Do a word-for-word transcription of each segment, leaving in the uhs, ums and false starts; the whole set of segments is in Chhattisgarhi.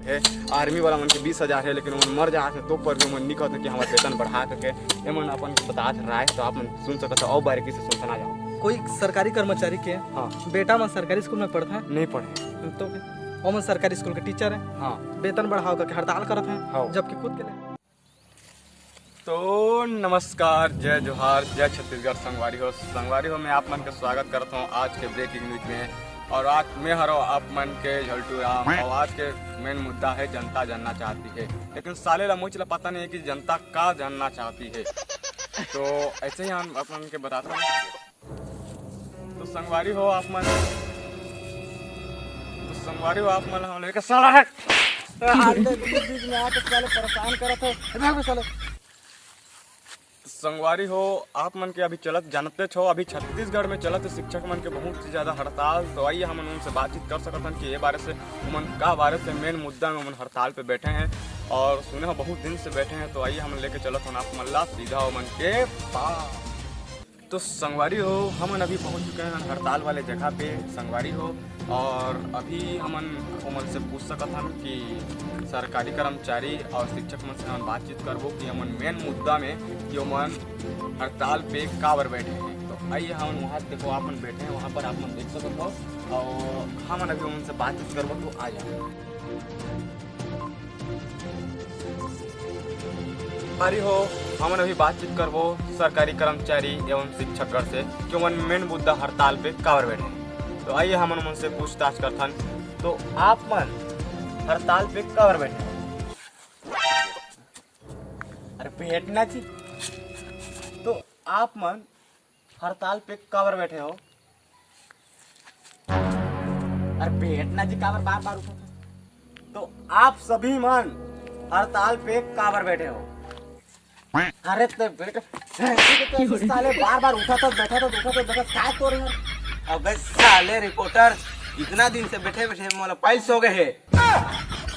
हे, आर्मी वाला मन के बीस हजार हे, लेकिन ओमन मर जात हे, तो पर भी ओमन नी कहत हे कि हमर वेतन बढ़ा करके। एमन अपन बतात राय, तो आप मन सुन सकत हो, अउ बारीकी से सुन, सुना जाओ। कोई सरकारी कर्मचारी के हाँ। बेटा मन सरकारी स्कूल में पढ़त हे? नहीं पढ़े। तो फिर ओमन सरकारी स्कूल के टीचर हे, हाँ। वेतन बढ़ाओ करके हड़ताल करत हे, हाँ। जबकि खुद के ले तो नमस्कार, जय जोहार, जय छत्तीसगढ़। संगवारी हो, संगवारी हो, मैं आप मन के स्वागत करत हूँ आज के ब्रेकिंग न्यूज में। और आज मैं हरो आप मन के झलटू राम, और आज के मेन मुद्दा है, जनता जानना चाहती है, लेकिन साले ला मुझ ला पता नहीं है कि जनता का जानना चाहती है। तो ऐसे ही हम आप मन के बताता हूँ। तो संगवारी हो आप मन, तो संगवारी हो आप मन, हम लेके साला है। अरे, बीच बीच में आके साले परेशान करत है। ए, भाग बे साले। संगवारी हो, आप मन के अभी चलत, जानते छो, अभी छत्तीसगढ़ में चलत शिक्षक मन के बहुत ही ज्यादा हड़ताल। तो आइए, हमन उनसे बातचीत कर सकत हन कि ये बारे से, उमन का बारे से, मेन मुद्दा में उमन हड़ताल पे बैठे हैं और सुने हो बहुत दिन से बैठे हैं। तो आइए, हमन लेके चलत हन आप मन ला सीधा उमन के पास। तो संगवारी हो, हमन अभी पहुंच चुके हैं हड़ताल वाले जगह पे, संगवारी हो, और अभी हमन ओमन से पूछ सकत हन कि सरकारी कर्मचारी और शिक्षक मन से हमन बातचीत करबो कि हमन मेन मुद्दा में कि ओमन हड़ताल पे काबर बैठे हैं। तो आइए, हमन वहाँ, देखो, आप मन बैठे हैं, वहाँ पर आप मन देख सकत हो, और हमन अभी ओमन से बातचीत करबो। तो आ जाओ। अरे हो, हमन अभी बातचीत करबो सरकारी कर्मचारी एवं शिक्षकगण से कि ओमन मेन मुद्दा हड़ताल पे काबर बैठे हैं। तो आइए, हमन ओमन से पूछताछ करथन। तो आप मन हड़ताल पे काबर बैठे हो? अरे बैठना जी। तो आप मन हड़ताल पे काबर बैठे हो? अरे बैठना जी, काबर बार बार उठत हो? तो आप सभी मन हड़ताल पे काबर बैठे हो? अरे ते बैठ, साले बार बार उठत हो, बैठत हो, उठत हो, बैठत हो, काय तोर यार? अबे साले रिपोर्टर, इतना दिन से बैठे बैठे मोला पाइल्स हो गए है।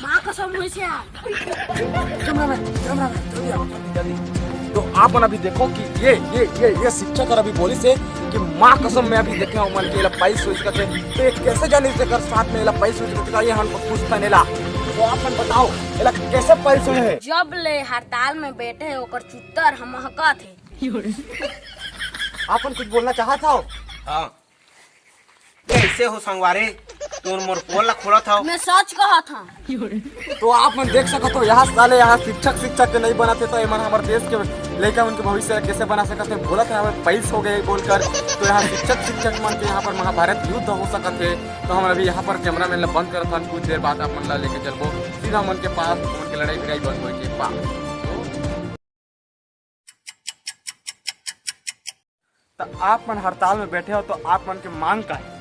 माँ कसम होइस यार। कैमरामैन, कैमरामैन, जल्दी आओ, जल्दी, जल्दी। तो आप मन अभी देखो कि ये, ये, ये, ये शिक्षक हर अभी बोलिस हे कि माँ कसम, मैं अभी देखे हूँ मन के एला पाइल्स होइस कथे। तो ये कैसे जानिस जेकर साथ में एला पाइल्स होइस कथे? ये हमन पूछथन एला। तो आप मन बताओ, एला कैसे पाइल्स होए हे? जब ले हड़ताल में बैठे हे, ओकर चुत्तर ह महकत हे। आप मन कुछ बोलना चाहत हो? हाँ। कैसे हो संगवारी? तुम मोर पोल ला खोलत हव। मैं सच कहत हूँ। तो आप मन देख सकत हो, यहाँ साले यहाँ शिक्षक, शिक्षक के नहीं बनत हे, तो एमन हमर देश के लइका मन के भविष्य ला कैसे बना सकत हे, बोलत हे हमें पाइल्स हो गए बोलकर। तो यहाँ शिक्षक, शिक्षक मन के यहाँ पर महाभारत युद्ध हो सकत हे। तो हम अभी यहाँ पर कैमरामैन ला बंद करत हन, कुछ देर बाद आप मन ला लेके चलबो सीधा मन के पास, मन के लड़ाई भिड़ाई बंद होए के पास। तो त आप मन हड़ताल में बैठे हो, तो आप मन के मांग का है?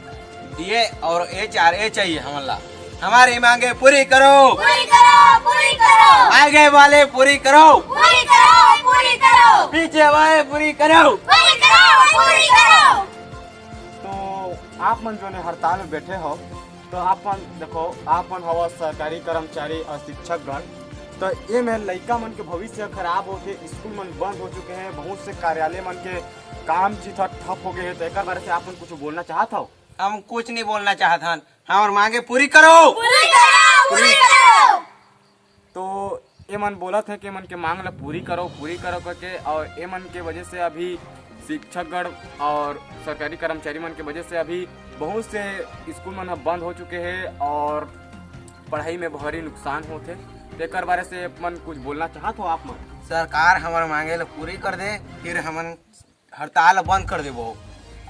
डीए और एचआरए चाहिए हमन ला। हमारी मांगे पूरी करो। पूरी करो, पूरी करो। आगे वाले पूरी करो। पूरी करो, पूरी करो। पीछे वाले पूरी करो। पूरी करो, पूरी करो। तो आप मन जो ने हड़ताल में बैठे हो, तो आप मन देखो, आप मन हवा सरकारी कर्मचारी और शिक्षक गण, तो ये में लइका मन के भविष्य खराब होके स्कूल मन बंद हो चुके हैं, बहुत से कार्यालय मन के काम चिथर ठप हो गए हैं। तो एक बारे से आप मन कुछ बोलना चाहत हो? हम कुछ नहीं बोलना चाहत हन, हमार मांगे पूरी करो। पूरी करो, पूरी करो। तो ये मन बोलत है कि मन के मांग ला पूरी करो, पूरी करो करके, और ये मन के वजह से अभी शिक्षकगण और सरकारी कर्मचारी मन के वजह से अभी बहुत से स्कूल मन ह बंद हो चुके हैं और पढ़ाई में भारी नुकसान होथे। तेकर बारे से मन कुछ बोलना चाहत हो आप मन? सरकार हमर मांगे ला पूरी कर दे, फिर हमन हड़ताल बंद कर देबो।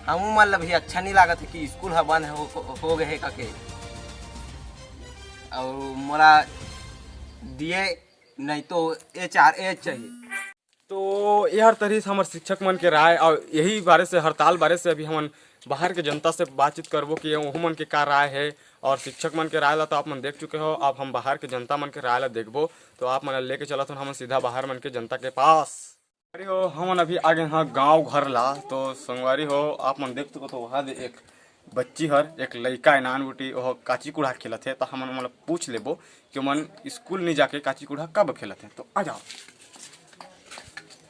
हमू मन ला भी अच्छा नहीं लागत है कि स्कूल ह बंद हो, हो, हो गए है कके। और मोला डीए नहीं तो एचआरए चाहिए। तो ये हर तरीस हमर शिक्षक मन के राय, और यही बारे से, हड़ताल बारे से अभी हमन बाहर के जनता से बातचीत करबो कि ओहू मन के का राय है। और शिक्षक मन के राय ला तो आप मन देख चुके हो। अब हम बाहर के जनता मन के राय ला देखबो, तो आप मन ला लेके चलत हन हमन सीधा बाहर मन के जनता के पास। संगवारी हो, हमन अभी आ गए हाँ गांव घर ला। तो संगवारी हो, आप मन देख चुके हो, तो वहाँ दे एक बच्ची हर, एक लइका है नान गुटी, ओह काची कुड़ा खेलत है। तो हमन ओमन ला पूछ लेबो कि ओमन स्कूल नहीं जाके काची कुड़ा कब खेलत है। तो आ जाओ।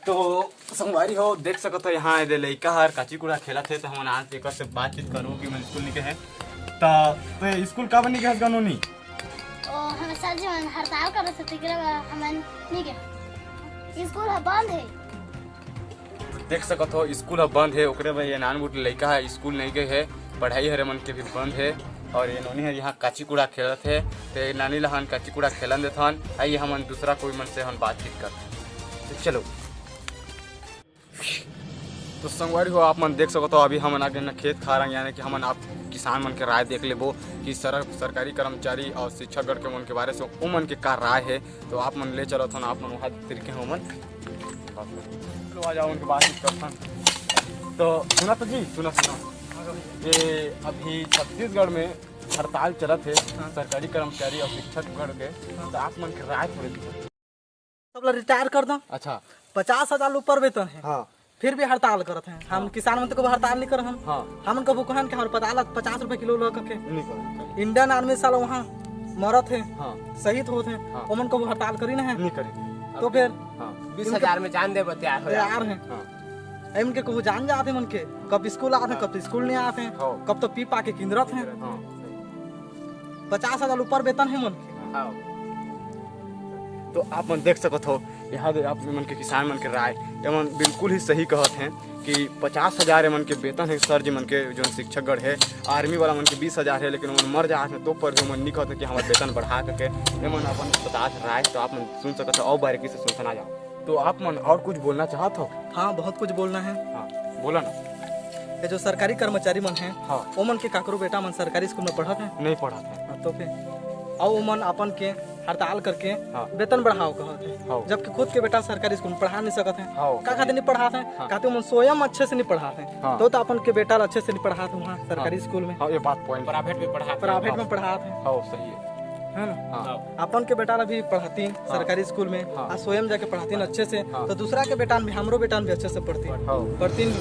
तो संगवारी हो, देख सकत हो, यहाँ एदे लइका हर काची कुड़ा खेलत है। तो हमन आज एकर से बातचीत करबो कि ओमन स्कूल नहीं गए हैं। तो, तो स्कूल कब नहीं गए हस गा नोनी? ओ, हमर सर जी मन हड़ताल करत हे, तेकरे बर हमन नइ गे। स्कूल ह बंद हे। देख सकत हो, स्कूल ह बंद हे, ओकरे बर ये नानमुन लइका ह स्कूल नइ गे हे, पढ़ाई हर मन के भी बंद हे। और ये नोनी हर यहाँ काची कूड़ा खेलत हे, ते नानी ल हमन काची कूड़ा खेलन देथन। आइए हमन दूसरा कोई मन से हमन बातचीत करथन। तो चलो। तो संगवारी हो, आप मन देख सकत हो, अभी हमन आ गे न खेत खार, यानी कि हमन आप किसान मन के राय देख लेबो कि सर-, सरकारी कर्मचारी और शिक्षकगण के मन के बारे से उमन के का राय हे। तो आप मन ले चलत हन, आप मन वहाँ तिरके हो मन। लो, आ जाओ, उनके बातचीत करथन। तो सुना तो जी, सुना, सुना। ये अभी छत्तीसगढ़ में हड़ताल चलत हे, हाँ। सरकारी कर्मचारी और शिक्षकगण के। हाँ। तो आप मन के राय थोड़े दीजिए। सबला रिटायर कर दो। अच्छा। पचास हजार ऊपर वेतन हे। हाँ। फिर भी हड़ताल करत हे। हम हाँ। किसान मन तो कबो हड़ताल नहीं करत हन। हाँ। हमन कबो कहन कि हमर पताल पचास रुपए किलो लग के। नहीं करत। इंडियन आर्मी साला वहाँ मरत हे, हाँ। शहीद होत हे, हाँ। ओमन कबो हड़ताल करिन हे? नहीं करिन। तो फिर हाँ। बीस हजार में जान दे बर तैयार हो तैयार हे। हाँ। एमन के कबो जान जात हे मन के, कब स्कूल आत हे, हाँ। कब स्कूल नहीं आत हे, हाँ। कब तो पी पा के किंदरत हे। हाँ। पचास हजार ऊपर वेतन हे मन के। हाँ। तो आप मन देख सकत हो, यहाँ दे आप मन के किसान मन के राय, एमन बिल्कुल ही सही कहत हे कि पचास हजार एमन के वेतन हे सर जी मन के, जो शिक्षकगण हे, आर्मी वाला मन के बीस हजार हे, लेकिन ओमन मर जात हे तो पर भी ओमन नहीं कहत हे कि हमर वेतन बढ़ा करके। एमन अपन बतात राय, तो आप मन सुन सकत हो और बारीकी से सुन सुना जाओ। तो आप मन और कुछ बोलना चाहत हो? हाँ, बहुत कुछ बोलना हे। हाँ, बोला ना। ये जो सरकारी कर्मचारी मन हे, हाँ। ओमन के काकरो बेटा मन सरकारी स्कूल में पढ़त हे? नहीं पढ़त हे। हाँ, तो फिर अउ ओमन अपन के हड़ताल करके हाँ। वेतन बढ़ाओ कहत हे, हाँ। जबकि खुद के बेटा सरकारी स्कूल में पढ़ा नहीं सकत हे। हाँ, का खातिर नहीं पढ़ात हे? हाँ। कहते ओमन स्वयं अच्छे से नहीं पढ़ात हे। हाँ। तो, तो अपन के बेटा ला अच्छे से नहीं पढ़ात हे वहाँ सरकारी हाँ। स्कूल में। हाँ, ये बात पॉइंट। प्राइवेट में पढ़ात हे। प्राइवेट में पढ़ात हे। हाँ, सही है। है ना? हाँ। अपन के बेटा ला भी पढ़ातीन हाँ। सरकारी स्कूल में, हाँ। आ स्वयं जाके पढ़ातीन अच्छे से, हाँ। तो दूसरा के बेटा भी, हमरो बेटा भी अच्छे से पढ़तीन। हाँ। पढ़तीन।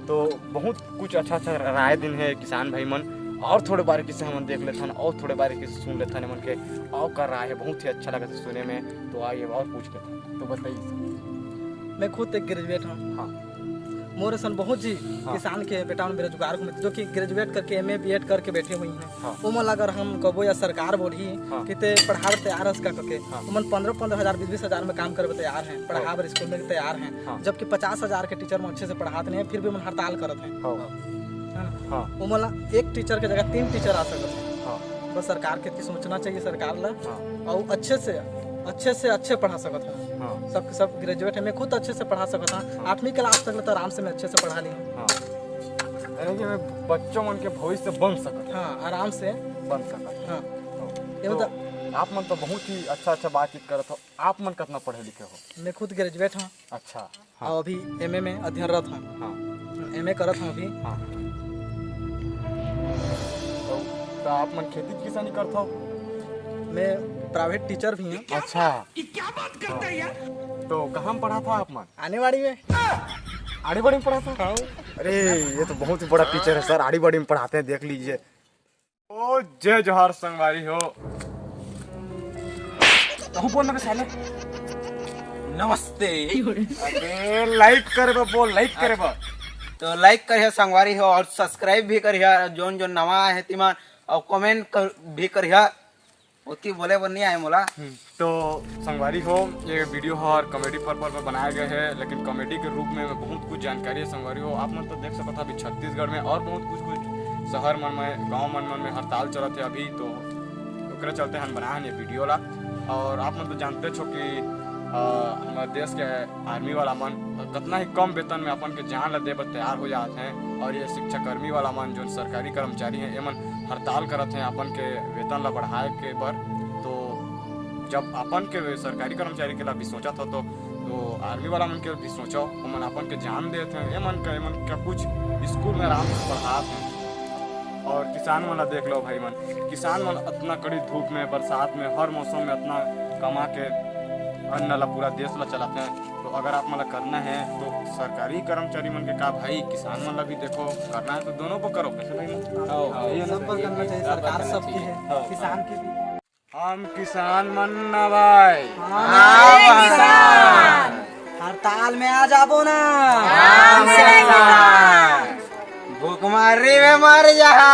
तो बहुत कुछ अच्छा अच्छा राय दिन हे किसान भाई मन, और थोड़े बारीकी से हमन देख लेथन और थोड़े बारीकी से सुन लेथन एमन के और का राय हे। बहुत ही अच्छा लगत हे सुने में। तो आइए और पूछ लेथन, तो बताइए सर। मैं खुद एक ग्रेजुएट हूँ। हाँ। मोर असन बहुत जी हाँ। किसान के बेटा मन बेरोजगार घूमत, जो कि ग्रेजुएट करके एमए बीएड करके बैठे हुए हैं। हाँ। ओमन ला अगर हम कबो या सरकार बोलही हाँ। कि ते पढ़ावे तैयार हस का करके, हाँ। ओमन पन्द्रह पन्द्रह हजार, बीस बीस हजार में काम करे तैयार हैं, पढ़ावे स्कूल में तैयार हैं। हाँ। जबकि पचास हजार के टीचर मन अच्छे से पढ़ात नहीं, फिर भी ओमन हड़ताल करत हैं। हाँ। है ना? हाँ। ओमन ला एक टीचर के जगह तीन टीचर आ सकत हैं। हाँ। बस सरकार के इतनी सोचना चाहिए, सरकार ला। हाँ। और अच्छे से, अच्छे से अच्छे पढ़ा सकत हैं। हाँ। सब, सब ग्रेजुएट है, मैं खुद अच्छे से पढ़ा सकत हूँ। हाँ। आठवीं क्लास तक ले तो आराम से मैं अच्छे से पढ़ा ली हूँ। हाँ। यानी कि मैं बच्चों मन के भविष्य बन सकत हूँ। हाँ, आराम से। बन सकत हूँ। हाँ। हाँ। ये तो मतलब आप मन तो बहुत ही अच्छा अच्छा बातचीत करत हो। आप मन कितना पढ़े लिखे हो? मैं खुद ग्रेजुएट हूँ। अच्छा। हाँ। और अभी एमए में अध्ययनरत हूँ। हाँ। एमए करत हूँ अभी। हाँ। तो, तो आप मन खेती किसानी करत हो? मैं प्राइवेट टीचर भी हूँ। अच्छा। ये क्या बात करता है यार? तो कहाँ में पढ़ा था आप मन? आड़ीबाड़ी में। आड़ीबाड़ी में पढ़ा था? हाँ। अरे, ये तो बहुत ही बड़ा टीचर है सर, आड़ीबाड़ी में पढ़ाते हैं, देख लीजिए। ओ जय जोहार संगवारी हो। कहूँ बोल ना बे साले। नमस्ते। अबे लाइक करे बा, बोल लाइक करे बा। तो लाइक करिहा संगवारी हो और सब्सक्राइब भी करिहा, जोन जोन नवा आए हे तिमन, और कमेंट कर, भी करिहा। ओती बोले बर नहीं आए मोला। हम्म, तो संगवारी हो, ये वीडियो हर कॉमेडी पर्पस पर बनाया गया है, लेकिन कॉमेडी के रूप में बहुत कुछ जानकारी है संगवारी हो। आप मन तो देख सकत हो अभी छत्तीसगढ़ में और बहुत कुछ कुछ शहर मन में, गांव मन मन में हड़ताल चलत है अभी, तो ओकरे चलते हम बनाए हैं ये वीडियो ला। और आप मन तो जानते छो कि अ, हमारे देश के आर्मी वाला मन कतना ही कम वेतन में अपन के जान ला दे बर तैयार हो जात हैं। और ये शिक्षाकर्मी वाला मन, जो सरकारी कर्मचारी हैं, एमन हड़ताल करत हैं अपन के वेतन ला बढ़ाए के बर। तो जब अपन के सरकारी कर्मचारी के ला भी सोचा था, तो, तो आर्मी वाला मन के भी सोचो, ओमन अपन के जान देत हैं। एमन का, एमन का कुछ स्कूल में आराम से पढ़ात हैं। और किसान मन ला देख लो भाई मन, किसान मन अतना कड़ी धूप में, बरसात में, हर मौसम में अतना कमा के अन्न ला पूरा देश ला चलाते हैं। तो अगर आप मन ला करना है तो सरकारी कर्मचारी मन के का भाई, किसान मन ला भी देखो, करना है तो दोनों को करो। कैसे भाई मन? हाँ, हाँ, ये सब पर करना चाहिए, सरकार सबकी है, हाँ। किसान की भी। हम किसान मन ना भाई। हम किसान। हड़ताल में आ जाबो ना। हम किसान। भूखमरी में मर जहा।